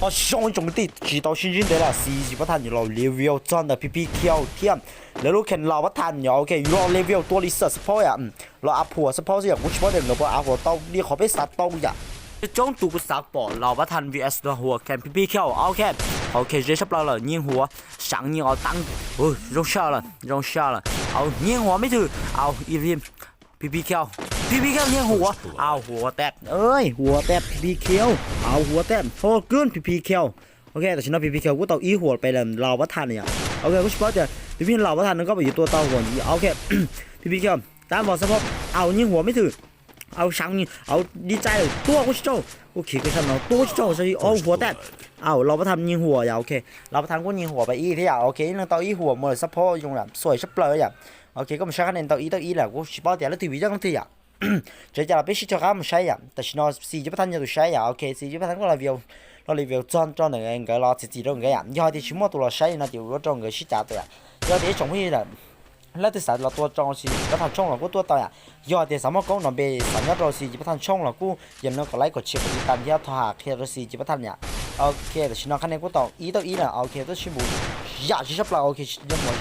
Bonjour, ຈະມາຕິດຕາມ ຊີວິດປະທານ ຢູ່ລາວ ເລເວວຈອນ ແຕ່ ພີພີຄິວ ທຽມ ແລະ ລູກແຂນລາວປະທານ ໂອເຄ ລາວເລເວວຕົວລິເຊີດສະເພາະ ອາ ລາວອັບຫົວສະເພາະ ຊິຢາກ ກູສະເພາະ ເດີ ລາວບໍ່ອັບຫົວເຕົາ ນີ້ຂໍເປັນສັດເຕົາ ຢາກຈະຈົ່ງຕູກະສັກ ປອດລາວປະທານ ວີເອັສ ຫົວແຂນ ພີພີຄິວ ໂອເຄ ໂອເຄ ເຈ ຊັບລາວ ຍິງຫົວ ສາງຍິງເອົາຕັງ ໂອ້ຍ ລົງເຊາລະ ລົງເຊາລະ ເອົາ ຍິງຫົວໄມ່ຖືກ ເອົາ ອີພີ ພີພີຄິວ ພີພີຄິວຍິງຫົວ ເອົາ ຫົວແຕກ ເອີຍ ຫົວແຕກ ພີພີຄິວ ເອົາ ຫົວແຕກ ໂຫດເກີນ ພີພີຄິວ ໂອເຄ ແຕ່ຊິນອນ ພີພີຄິວ ກູເຕົາອີຫົວໄປແລ້ວ ລາວປະທານນີ້ ໂອເຄ ກູຊິບອກເທື່ອ ພີພີລາວປະທານນັ້ນກໍໄປຢູ່ຕົວເຕົາຫົວ ໂອເຄ ພີພີຄິວ ຕາມບໍ່ສະເພາະ ເອົາ ຍິງຫົວໄມ່ຖືກ ເອົາ ສາງຍິງ ເອົາ ດີໃຈ ຕົວກູຊິໂຈ ໂອເຄ ກູຊັ້ນເນາະ ຕົວກູຊິໂຈ ໃສ່ ເອົາ ຫົວແຕກ ເອົາ ລາວປະທານຍິງຫົວ ຢາ ໂອເຄ ລາວປະທານກູຍິງຫົວໄປອີກເທື່ອ ໂອເຄ ຍິງເຕົາອີຫົວໝົດ ສະເພາະ ຍຸງລະ ສວຍ ຊັບເລີ ຢາ ໂອເຄ ກໍມາໃຊ້ຄະແນນເຕົາອີ ເຕົາອີແຫຼະ ກູຊິບອກເທື່ອ ລະ ທີວີ ຈັກເທື່ອ ຈະຈະລະເປັນຊິເຈົ້າຄຳໃຊ້ອະ ແຕ່ຊິນອນ ຊີ ຈິປະທານ ຢາຕູໃຊ້ອະ ໂອເຄ ຊີ ຈິປະທານ ກໍລາວເວວ ລາວເລເວວຈອນ ຈອນເອີ ກໍລາວ ຊີ ຈີ ໂດນ ກໍຍາ ຍໍທີ່ຊິມໍຕົວລາວໃຊ້ນະ ທີ່ວ່າຕອງເອີ ຊິຈາ ເຕີຍ ຍໍທີ່ສົ່ງຜູ້ນີ້ລະ ລະ ທີ່ສາມ ລາວຕົວຈອງ ຊີ ຈິປະທານ ຊ່ອງລາວ ກູຕົວເຕົາ ຍໍທີ່ສາມ ກໍນ້ອງເບ ສາມ ຍອດໂຕ ຊີ ຈິປະທານ ຊ່ອງລາວ ກູ ຢ່າລືມກົດໄລ ກົດແຊ ກົດຕິດຕາມ ທີ່ເຮົາຫາ ເຄ ໂຕ ຊີ ຈິປະທານ ໂອເຄ ແຕ່ຊິນອນ ຄະແນນ ກູເຕົາ ອີ ເຕົາ ອີ ນະ ໂອເຄ ໂຕ ຊິບູ ຢາ ຊິຊັບລາວ ໂອເຄ ຍັງຫົວ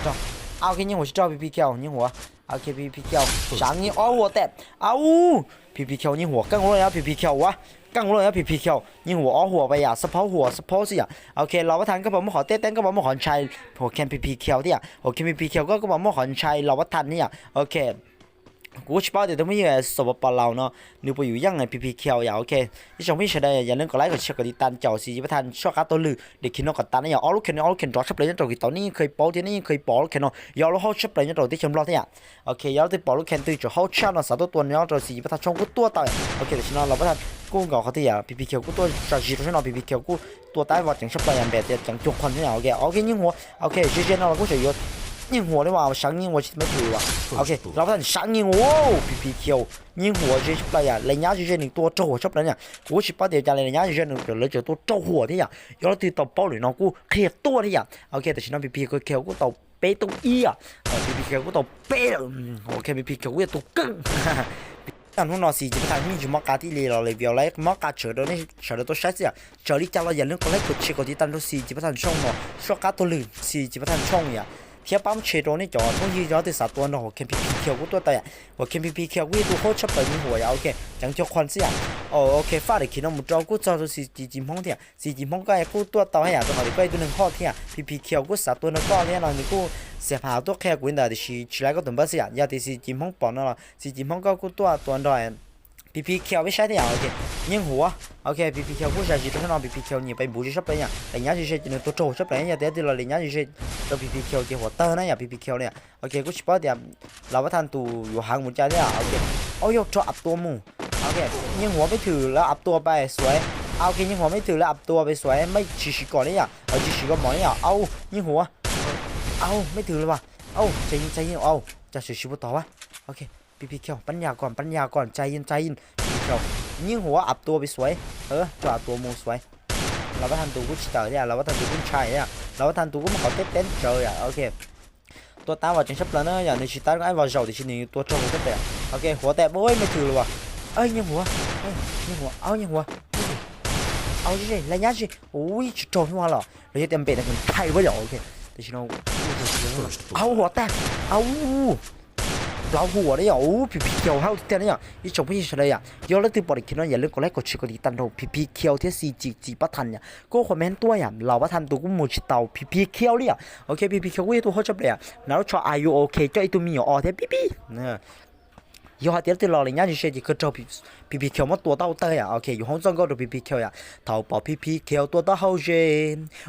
ໂອເຄ ຍັງຫົວ ຊິເຈົ້າ ພີພີຄິວ ຍິງຫົວ ໂອເຄ ພີພີຄິວ ສາງຍິງ ເອົາ ຫົວແຕກ ເອົາ ພີພີຄິວ ຍິງຫົວ ກັງຫົວແລ້ວ ພີພີຄິວ ວະ ກັງຫົວແລ້ວ ພີພີຄິວ ຍິງຫົວ ເອົາ ຫົວໄປ ຢາ ສະເພາ ຫົວ ສະເພາ ຊິ ໂອເຄ ລາວປະທານ ກໍບໍ່ມາຂໍແຕ້ແຕ່ງ ກໍບໍ່ມາຂໍໃຊ້ ຫົວແຂນ ພີພີຄິວ ເທື່ອ ໂອເຄ ພີພີຄິວ ກໍບໍ່ມາຂໍໃຊ້ ລາວປະທານ ນີ້ ໂອເຄ ກູຊິບອກເທື່ອ ແຕ່ມີ ສປປ ລາວ ເນາະ ໜຶ່ງປະຢູ່ຢ່າງ ພີພີຄິວ ຢາ ໂອເຄ ທີ່ຊ່ອງພີໃຊ້ໄດ້ ຢ່າລືມກົດໄລ ກົດແຊ ກົດຕິດຕາມ ເຈົ້າ ຊີ ຈິປະທານ ຊອກກາໂຕລື ເດັກຂີ້ນ້ອງກໍຕັນ ນະ ອອກ ລູກແຂນ ອອກ ລູກແຂນ ດຣອບ ຊັບເລີ ຍັງເຈົ້າ ກິນຕອນນີ້ ເຄີຍໂປ ທີ່ນີ້ ເຄີຍໂປ ລູກແຂນ ເນາະ ຍາວ ລູກເຮົາ ຊັບເລີ ຍັງເຈົ້າ ທີ່ເຄີຍໂປ ທີ່ ໂອເຄ ຢາວ ທີ່ປອກ ລູກແຂນ ຕື່ ຈະເຮົາ ຊາ ເນາະ ສາໂຕ ຕົວ ເນາະ ເຈົ້າ ຊີ ຈິປະທານ ຊ່ອງ ກູຕົວເຕົາ ໂອເຄ ແຕ່ຊິນອນ ລາວປະທານ ກູເຫງົາ ເຂົາ ທີ່ ພີພີຄິວ ກູຕົວ ຊາ ຊີ ໂຕ ຊາ ເນາະ ພີພີຄິວ ກູຕົວຕາຍ ວ່າຈັ່ງ ຊັບເລີ ແບບ ຈັ່ງ ຈົກຄວັນ ທີ່ ໂອເຄ ໂອເຄ ຍິງຫົວ ໂອເຄ ເຈ ເຈ ເນາະ ລາວ ກູໃຊ້ຢູ່ ຍິງຫົວ ໄດ້ວ່າ ສາງຍິງ ວ່າຊິໄມ່ຖືກ ວ່າ ໂອເຄ ລາວປະທານ ສາງຍິງ ໂອ້ ພີພີຄິວ ຍິງຫົວ ເຈ ຊັບເລີ ໄລຍະ ເຈ ເຈ ໜຶ່ງຕົວ ໂຈ ຊັບເລີ ຍາ ກູຊິບອກເທື່ອ ໄລຍະ ເຈ ເຈ ໜຶ່ງຕົວ ເລີຍ ເຈີຕົວ ໂຈ ຫົວ ທີ່ ຍາ ຍອດ ທີ່ເຕົາເປົ້າ ຫຼື ເນາະ ກູເຄຕົວ ທີ່ ຍາ ໂອເຄ ແຕ່ຊິນອນ ພີພີຄິວ ກູເຕົາ ເປຕງເອຍ ເອີ ພີພີຄິວ ກູເຕົາເປ ອືມ ໂອເຄ ພີພີຄິວ ກູຕົວກຶ້ງ ອັນ ຫົວໜໍ່ ຊີ ຈິປະທານ ມີ ມອກກາ ທີ່ ເລ ລາວ ເລເວວ ໄລ ມອກກາ ເຈີໂດ ນີ້ ເຈີໂດ ໂຕ ໃຊ້ ເສຍ ເຈີ ລີ ຈາ ລາ ຢ່າລືມກົດໄລ ກົດແຊ ກົດຕິດຕາມ ໂຕ ຊີ ຈິປະທານ ຊ່ອງ ເນາະ ຊອກກາໂຕ ຫຼື ຊີ ຈິປະທານ ຊ່ອງ ຍາ ທຽບປ້າມເຊໂຕ ນີ້ ຈອ ໂຕ ຢີ ຍອດ ທີ່ສາ ຕົວ ເນາະ ໂອເຄ ພີພີຄິວ ກູຕົວແຕກ ໂອເຄ ພີພີຄິວ ກູຕົວໂຄດ ຊັບເລີ ຍິງຫົວ ຍາ ໂອເຄ ຈັ່ງ ໂຈ ຄວັນ ເສຍ ໂອ ໂອເຄ ຟາດ ເດັກຂີ້ນ້ອງ ໝູ່ເຈົ້າ ກູເຈົ້າ ໂຕ ຊີ ຈິມຮອງ ທີ່ ຊີ ຈິມຮອງ ກໍໃຫ້ ກູຕົວເຕົາ ໃຫ້ ຍາ ໂຕ ເຂົາ ທີ່ ກໍໃຫ້ ໂດນ ໜຶ່ງ ຮອດ ທີ່ ພີພີຄິວ ກູສາ ຕົວ ເນາະ ກໍ ທີ່ ເນາະ ນີ້ ກູ ເສຍຜ່າ ຕົວ ແຄ່ ກູ ອິນດາ ທີ່ ຊີ ຊີ ໄລ ກໍ ຕົວ ເບີ ເສຍ ຍາ ທີ່ ຊີ ຈິມຮອງ ປອນ ເນາະ ຊີ ຈິມຮອງ ກໍ ກູຕົວ ຕົວ ດອຍ ພີພີຄິວ ໄປໃຊ້ ທີ່ ໂອເຄ ຍິງຫົວ ໂອເຄ ພີພີຄິວ ກູ ຊາ ຊີ ໂຕ ເນາະ ພີພີຄິວ ຍິງໄປ ບູ ຊິ ຊັບເລີ ຍາ ໄລຍະ ເຈ ເຈ ໜຶ່ງຕົວ ໂຈ ຊັບເລີ ຍາ ແຕ່ ທີ່ ລາວ ໄລຍະ ເຈ ເຈ ໂຕ ພີພີຄິວ ເຈ ຫົວເຕີ ນະ ຍາ ພີພີຄິວ ນີ້ ໂອເຄ ກູຊິບອກ ທີ່ ລາວປະທານ ຕູ ຢູ່ ຫາງໝູ່ ຈາ ນີ້ ໂອເຄ ເອົາ ໂຢ ໂຈ ອັບຕົວໝູ່ ໂອເຄ ຍິງຫົວໄມ່ຖືກ ແລ້ວອັບຕົວໄປ ສວຍ ໂອເຄ ຍິງຫົວໄມ່ຖືກ ແລ້ວອັບຕົວໄປ ສວຍ ໄມ່ ຊີ ຊີ ກ່ອນ ນີ້ ເອົາ ຈີ ຊີ ກ່ອນ ໝໍ ນີ້ ເອົາ ຍິງຫົວ ເອົາ ໄມ່ຖືກເລີຍວ່ະ ເອົາ ໃຈເຢັນ ໃຈເຢັນ ເອົາ ຈະ ຊິ ຊິບໍ່ຕໍ່ວະ ໂອເຄ ພີພີຄິວ ປັນຍາກ່ອນ ປັນຍາກ່ອນ ໃຈເຢັນ ໃຈເຢັນ ພີພີຄິວ ຍິງຫົວ ອັບຕົວໄປ ສວຍ ເອີ ໂຈ ອັບຕົວໝູ່ ສວຍ ລາວປະທານ ຕູ ກູຊິເຕີ ຍາ ລາວປະທານ ຕູ ກູໃຊ້ ຍາ ລາວປະທານ ຕູ ກູ ມາ ເຂົາເຕັດເຕັນ ເຈີ ຍາ ໂອເຄ ຕົວຕາມວ່າຈັ່ງ ຊັບເລີ ເນາະ ຢ່າງໜຶ່ງຊິຕາຍ ກໍໄອ້ວ່າເຈົ້າ ທີ່ຊິໜີ ຕົວໂຈ ຈັກແຕ່ ໂອເຄ ຫົວແຕກ ໂອ້ຍ ໄມ່ຖືກເລີຍວ່ະ ເອີຍ ຍິງຫົວ ເອີຍ ຍິງຫົວ ເອົາ ຍິງຫົວ ເອົາ ເຈ ໄລຍະ ເຈ ໂອ້ຍ ຈະໂຈ ທີ່ວ່າລະ ລະເຮັດເຕັມເປັນ ໃຫ້ມັນໄທເວີ້ຍ ໂອເຄ ແຕ່ຊິເນາະ ເອົາ ຫົວແຕກ ເອົາ ລາວຫົວໄດ້ ໂອ້ ພີພີຄິວ ເຮົາ ທີ່ ເທື່ອ ນີ້ ອີ່ ຊ່ອງ ພີ ເລີຍ ຍາ ລະ ທີ່ ປອດ ເດັກຂີ້ນ້ອງ ຢ່າລືມກົດໄລ ກົດແຊ ກົດຕິດຕາມ ໂຕ ພີພີຄິວ ທີ່ ຊີ ຈີ ຈີປະທານ ຍາ ກູ ຄອມເມັນຕົວ ຍາ ລາວປະທານ ຕູ ກູ ໝູ່ຊິເຕົາ ພີພີຄິວ ເລີຍ ໂອເຄ ພີພີຄິວ ກູ ເຮັດຕົວໂຄດ ຈັກແຕ່ ນາໂຕ ຊອ ອາຢູ ໂອເຄ ເຈົ້າ ອີ່ ຕູ ມີ ອໍ ແທ້ ປີ ປີ ເນາະ ຍອດ ທີ່ ລາວ ໄລຍະ ເຈ ເຈ ຄື ໂຕ ພີພີຄິວ ມາ ຕົວເຕົ້າເຕີຍ ໂອເຄ ຢູ່ຫ້ອງ ສອງ ກໍ ໂຕ ພີພີຄິວ ຍາ ເຖົ້າເປົາ ພີພີຄິວ ຕົວເຕົ້າເຮົາເຈ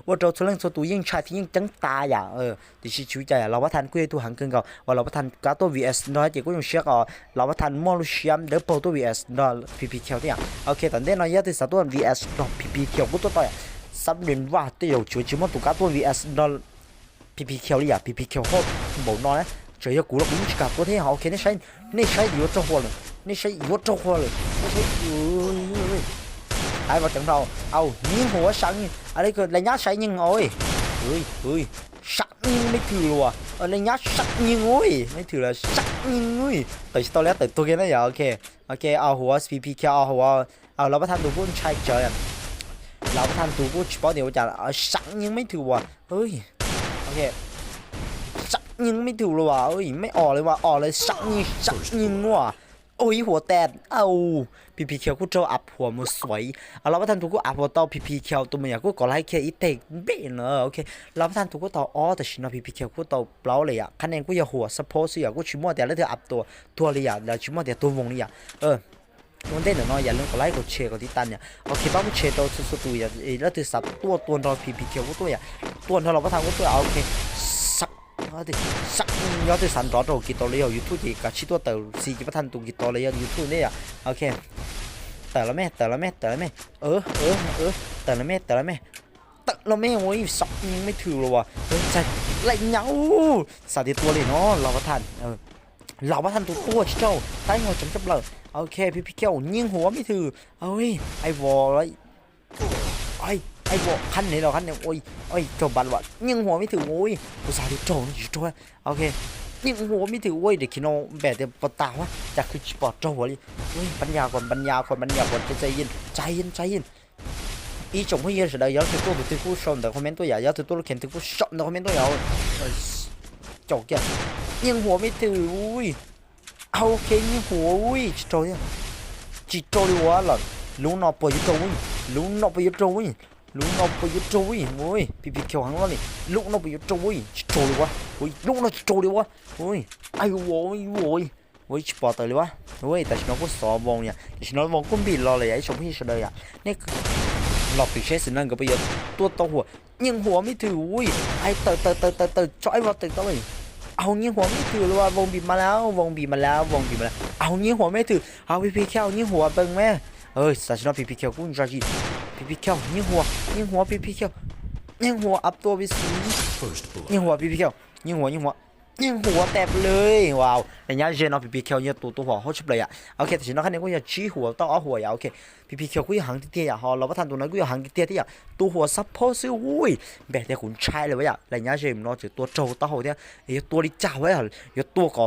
ວ່າ ໂຕ ໂຊເລັ່ງ ໂຊຕູ ຍິງຊາຍ ທີ່ ຍິງຈັງຕາ ຍາ ເອີ ທີ່ຊິ ຊິໃຈ ລາວປະທານ ກູ ເຮັດຕົວ ຫາງເຄິ່ງເກົ່າ ວ່າ ລາວປະທານ ກາໂຕ ວີເອັສ ເນາະ ເຈ ກູ ຍົງເຊຍ ກໍ ລາວປະທານ ມໍລູເຊຍມ ເດີໂປ ຕົວ ວີເອັສ ເນາະ ພີພີຄິວ ທີ່ ໂອເเค ຕອນເດນ ເນາະ ຍາ ທີ່ ສາ ຕົວ ວີເອັສ ເນາະ ພີພີຄິວ ກູ ຕົວ ຕໍ່ ສຳເລັດວ່າ ເຕີຍ ເຈີ ຈິມອນ ຕຸກາ ຕົວ ວີເອັສ ເນາະ ພີພີຄິວ ເລີຍ ພີພີຄິວ ໂຄດ ບໍ່ນອນນະ ເຈີ ຍາ ກູ ລະ ກູ ຍິງ ຊິກາ ຕົວ ເທ່ ໂອເຄ ເນ ໃຊ້ ເນ ໃຊ້ ດີ ໂອ ໂຈ ໂຄດ ເນ ໃຊ້ ໂອ ໂຈ ໂຄດ ເນ ໃຊ້ ເອີຍ ຕາຍ ບໍ່ ຈັງເຮົາ ເອົາ ຍິງ ຫົວ ສັງ ອະໄລ ເກີດ ໄລຍະ ໃຊ້ ຍິງ ໂອ້ຍ ເຮີ້ຍ ເຮີ້ຍ ສັກຍິງ ໄມ່ຖືກເລີຍວ່ະ ເອີ ໄລຍະ ສັກຍິງ ໂອ້ຍ ໄມ່ຖືກເລີຍ ສັກຍິງ ໂອ້ຍ ເຕີຍ ສະຕອແລ້ວ ເຕີຍ ຕົວ ເກມ ນະ ຍາ ໂອເຄ ໂອເຄ ເອົາ ຫົວ ພີພີຄິວ ເອົາ ຫົວ ເອົາ ລາວປະທານ ຕູ ກູ ໃຊ້ ເຈີ ຍາ ລາວປະທານຕູກູຊິເວົ້າແນວໃດ ສັກຍິງໄມ່ຖືກວ່າ ເອີຍ ໂອເຄ ສັກຍິງໄມ່ຖືກເລີຍວ່າ ເອີຍ ໄມ່ອອກເລີຍວ່າ ອອກເລີຍ ສັກຍິງ ສັກຍິງວ່າ ໂອ້ຍ ຫົວແຕກ ເອົ້າ ພີພີເຄວກູໂຕອັບຫົວໝົດສວຍ ເອົາ ລາວປະທານຕູກູອັບຫົວຕໍ່ພີພີເຄວ ໂຕເມືອຍາກູກໍໄລ່ເຄຍອີເຕັກເບນເນາະ ໂອເຄ ລາວປະທານຕູກູຕໍ່ ອໍ ແຕ່ຊິເນາະ ພີພີເຄວກູຕໍ່ເປົ່າເລີຍອະ ຄະແນນກູຢາກຫົວ ຊັບໂພດຊິຢາກູຊິມົວແຕ່ລະເທື່ອອັບຕົວ ຕົວເລີຍອະ ແລ້ວຊິມົວແຕ່ຕົວວົງເລີຍອະ ເອີ ໂດນເດ້ເນາະ ຢ່າລືມກົດໄລກົດແຊກົດຕິດຕາມເນຍ ໂອເຄ ປ້າມແຊໂຕສຸດໆ ຕູຢາ ເອີ ລະຖືສັບຕົວ ຕົວນອນພີພີເຄວກູຕົວຢາ ຕົວນອນລາວປະທານກູຕົວ ໂອເຄ ສັກ ສັກ ຍອດທີ່ສັນຕອດໂຕກິໂຕເລຍ YouTube ຈິກາຊິຕົວເຕີຊີຈິປະທານຕູກິໂຕເລຍ YouTube ເນຍ ໂອເຄ ເຕີລະແມ່ ເຕີລະແມ່ ເຕີລະແມ່ ເອີ ເອີ ເອີ ເຕີລະແມ່ ເຕີລະແມ່ ເຕີລະແມ່ ໂອ້ຍ ສັກຍິງໄມ່ຖືກເລີຍວ່າ ເອີ ໃສ່ ໄລ່ຍາວ ສາມຕົວເລີຍເນາະ ລາວປະທານ ເອີ ລາວປະທານຕູຕົວເຈົ້າ ຕາຍຫົວຈຳຈັບເລີຍ ໂອເຄ ພີພີເຄວຍິງຫົວໄມ່ຖືກ ໂອ້ຍ ໄອ້ວໍ ໂອ້ຍ ໄອ້ບອກ ຄັນນີ້ແຫຼະ ຄັນນີ້ ໂອ້ຍ ໂອ້ຍ ເຈົ້າບັດວ່າ ຍິງຫົວໄມ່ຖືກ ໂອ້ຍ ອຸດສ່າຊິໂຕ ຊິໂຕ ໂອເຄ ຍິງຫົວໄມ່ຖືກ ໂອ້ຍ ເດັກຂີ້ນ້ອງແບບແຕ່ບໍ່ຕາຍວະ ຈັກຄືຊິບໍ່ໂຕເລີຍ ໂອ້ຍ ປັນຍາກ່ອນ ປັນຍາກ່ອນ ປັນຍາກ່ອນ ໃຈເຢັນ ໃຈເຢັນ ໃຈເຢັນ ອີຈົ່ງພະເຍຊູເດີ ຢາວຖືກຕົວຖືກຜູ້ຊົມເດີ ຄອມເມັນຕົວຢາ ຢາວຖືກຕົວແຂນຖືກຜູ້ຊົມເດີ ຄອມເມັນຕົວຢາ ໂອ້ຍ ເຈົ້າແກ່ ຍິງຫົວໄມ່ຖືກ ໂອ້ຍ ໂອເຄ ຍິງຫົວ ໂອ້ຍ ຈິໂຕ ຈິໂຕດີວະລະ ລຸງນອກປະຍຸໂຕ ລຸງນອກປະຍຸໂຕ ລຸງນອກປະຍຸໂຕ ໂອ້ຍ ພີພີເຄວຫັ້ນວ່ານີ້ ລຸງນອກປະຍຸໂຕ ຈິໂຕດີວະ ໂອ້ຍ ລຸງນອກຈິໂຕດີວະ ໂອ້ຍ ໄອ້ໂວ້ຍ ໂອ້ຍ ໂອ້ຍ ຊິປອດເຕີເລີຍວະ ໂອ້ຍ ແຕ່ຊິນອນກູສອບວົງເນຍ ແຕ່ຊິນອນວົງກູບິດລໍເລີຍ ໄອ້ຊົງພີເຊີເດີ ນີ້ລອບປີເຊສນັ້ນກໍໄປຢອດຕົວຕໍ່ຫົວ ຍິງຫົວໄມ່ຖືກ ໂອ້ຍ ໄອ້ເຕີ ເຕີ ເຕີ ເຕີ ເຕີ ເຈົ້າ ໄອ້ວໍ ເຕີ ເຕີ ເອີຍ ເອົາຍິງຫົວໄມ່ຖືກເລີຍວ່າ ວົງບີບມາແລ້ວ ວົງບີບມາແລ້ວ ວົງບີບມາແລ້ວ ເອົາຍິງຫົວໄມ່ຖືກ ເອົາ ພີພີເຄວຍິງຫົວເບິ່ງແມ້ ເອີຍ ສາຊິເນາະ ພີພີເຄວ ກູຈາຈິ ພີພີເຄວຍິງຫົວ ຍິງຫົວ ພີພີເຄວ ຍິງຫົວ ອັບຕົວໄປສູ ຍິງຫົວ ພີພີເຄວ ຍິງຫົວ ຍິງຫົວ ຍິງຫົວແຕກໄປເລີຍ ວ້າວ ໄລຍະເຈເນາະ ພີພີເຄວຍິງຕົວ ຕົວຫົວໂຫດສຸດເລີຍອະ ໂອເຄ ແຕ່ຊິເນາະ ຄັນນີ້ກູຢາກຊີ້ຫົວ ຕ້ອງເອົາຫົວ ໂອເຄ ພີພີເຄວ ກູຢາກຫັງເຕຍໆ ຮອລາວປະທານໂຕນັ້ນ ກູຢາກຫັງເຕຍໆ ໂຕຫົວ ຊັບໂພດຊື່ ໂອ້ຍ ແບກແຕ່ຂຸນຊາຍເລີຍວະ ໄລຍະເຈເນາະ ເຈີຕົວໂຕ ໂຕເຮົາເດ ເອີ ຕົວລິຈາວະ ເອີ ຕົວກໍ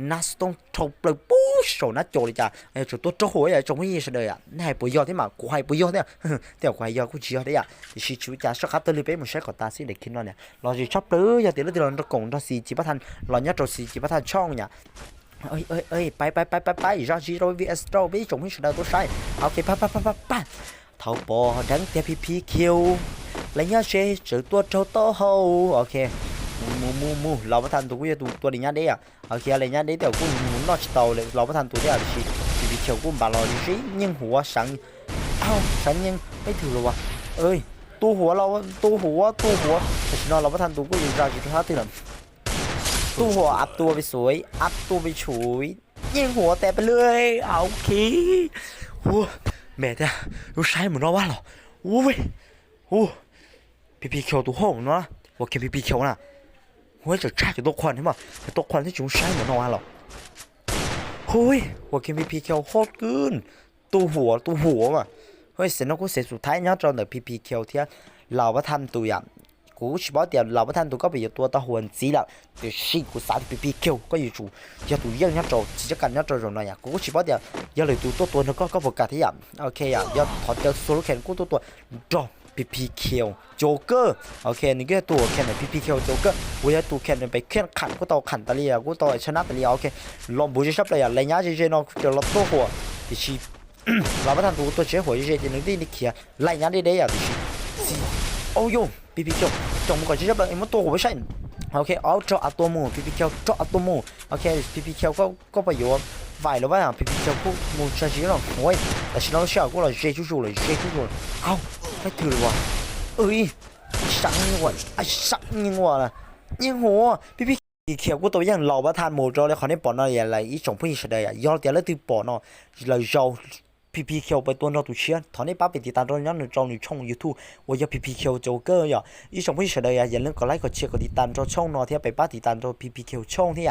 ໜ້າສະຕ້ອງ ໂທເປີດປູໂຊໜ້າໂຈເລີຍຈ້າ ເອີ ໂຈຕົວໂຕໂຫຍ ຈົ່ງມີສະເດີອະ ໃຫ້ປະໂຫຍດທີ່ມາ ກູໃຫ້ປະໂຫຍດເນຍ ແຕ່ກູໃຫ້ຢອດ ກູຊິຢອດເດ້ອະ ຊິຊູຈາຊອກຄັບເຕີລືເປໝູ່ໃຊ້ຂອງຕາຊິເດັກຄິດນອນເນຍ ລອຊິຊອບເຕີຍາເຕລະຕິລອນຕະກົງຕອນສີ່ຈິປະທານ ລອນຍາໂຕສີ່ຈິປະທານຊ່ອງເນຍ ເອີຍ ເອີຍ ເອີຍ ໄປ ໄປ ໄປ ໄປ ໄປ ຢາຊິໂຕ ວີເອັສ ໂຕ ບີ ຈົ່ງມີສະເດີຕົວໃຊ້ ໂອເຄ ໄປ ໄປ ໄປ ໄປ ເທົາປໍດັງແຕ່ພີພີເຄວ ໄລຍະເຊເຈີຕົວເທົາໂຕເຮົາ ໂອເຄ ໝູ ໝູ ໝູ ລາວປະທານໂຕ ກູຢາກໂຕ ໂຕໄລຍະເດ ໂອເຄ ໄລຍະເດ ແຕ່ກູໝູນອດສະເຕາເລີຍ ລາວປະທານໂຕເດ ຊິພີພີເຄວ ກູບາລອຊິຍິງຫົວສັງ ເອົ້າ ສັງຍິງໄມ່ຖືກແລ້ວວະ ເອີຍ ໂຕຫົວລາວ ໂຕຫົວ ໂຕຫົວ ແຕ່ຊິນອນລາວປະທານໂຕ ກູຢາກໂຕ ໂຕເທັດຕິລະ ໂຕຫົວ ອັບໂຕໄປສວຍ ອັບໂຕໄປສວຍ ຍິງຫົວແຕກໄປເລີຍ ໂອເຄ ໂອ້ ແມ່ແທ້ ລູກຊາຍໝູນອກວ່າເນາະ ໂອ້ຍ ໂອ້ ພີພີເຄວໂຕໂຫດເນາະ ຫົວເຄມພີພີເຄວນະ ໂອ້ຍ ຈະຊາກຈະຕົກຄວັນໃຫ້ບໍ່ ຈະຕົກຄວັນທີ່ຈຸງຊາຍໝູນອກວ່າເນາະ ໂອ້ຍ ຫົວເຄມພີພີເຄວໂຫດເກີນ ໂຕຫົວ ໂຕຫົວວ່າ ເຮີ້ຍ ເສນອກກູເສນສຸດທ້າຍຍອດເຈົ້າເດີ ພີພີເຄວ ເທື່ອ ລາວປະທານໂຕຢ່າງ ກູຊິບອກຕຽມລາວປະທານໂຕກໍໄປຢູ່ຕົວຕາຫົວຈີລະ ເດຊິກູສາພີພີເຄວ ກໍຢູ່ຈູ ຢ່າຕູຢ້ຽງຍອດເຈົ້າ ຊິຈັດການຍອດເຈົ້າຈອງໜ້ອຍ ກູຊິບອກຕຽມ ຢ່າເລີຍຕູຕົວຕົວນະກໍ ກໍບໍ່ກາທີ່ຢາ ໂອເຄ ຢ່າ ຢ່າຖອນເຈົ້າໂຊໂລແຄນກູຕົວຕົວ ດອກ ພີພີເຄວ ໂຈເກີ ໂອເຄ ນີ້ກໍຕົວແຄນພີພີເຄວ ໂຈເກີ ບໍ່ຢາຕູແຄນໄປແຂ່ງຂັນກູຕໍ່ຂັນຕາເລຍ ກູຕໍ່ຊະນະຕາເລຍ ໂອເຄ ລອງບູຈະຊັບໄລຍະ ໄລຍະເຈເຈເນາະ ຈະລອດຕົວຫົວ ເດຊິ ລາວປະທານໂຕຕົວເຈຫົວເຈເຈ ເຈໜຶ່ງທີ່ນີ້ເຄີຍ ໄລຍະເດເດຍາ ເດຊິ ໂອ້ໂຍ ພີພີເຄວ ຈອງມາກ່ອນ ຈະຈັບເອົາຕົວຫົວໄປໃຊ້ ໂອເຄ ເອົາເຈາະເອົາຕົວໝູ ພີພີເຄວ ເຈາະເອົາຕົວໝູ ໂອເຄ ພີພີເຄວ ກໍ ກໍປະໂຫຍດ ໄວແລ້ວວ່າ ພີພີເຄວ ກູໝູຊາຊິເນາະ ໂອ້ຍ ແຕ່ຊິເນາະ ເຊຍ ກູລະເຈຈູຊູເລີຍ ເຈຈູຊູເລີຍ ເອົ້າ ໄປຖືກວ່າ ເອີຍ ສັກຍິງວ່າ ໄອ້ສັກຍິງວ່າລະ ຍິງຫົວ ພີພີ ອີເຄວ ກູຕົວຢ່າງເຫຼົ່າປະທານໂມໂຈ ແລະ ຂໍໃຫ້ປອນນອນຢ່າໄລ ອີສອງຜູ້ຍິງສະເດີ ຍອດແຕ່ລະຕື່ປອນເນາະ ລະເຈົ້າ ພີພີເຄວ ໄປຕົວນອກຕູເຊຍ ຖອນໃຫ້ປ້າໄປຕິດຕາມຕອນຍ້ອນໜຶ່ງຊ່ອງ ໃນຊ່ອງ YouTube ໂອຍ ພີພີເຄວ ໂຈເກີ ຢ່າ ອີສອງຜູ້ຍິງສະເດີ ຢ່າລືມກົດໄລ ກົດແຊ ກົດຕິດຕາມຕອນຊ່ອງເນາະ ທີ່ໄປປ້າຕິດຕາມຕອນພີພີເຄວ ຊ່ອງທີ່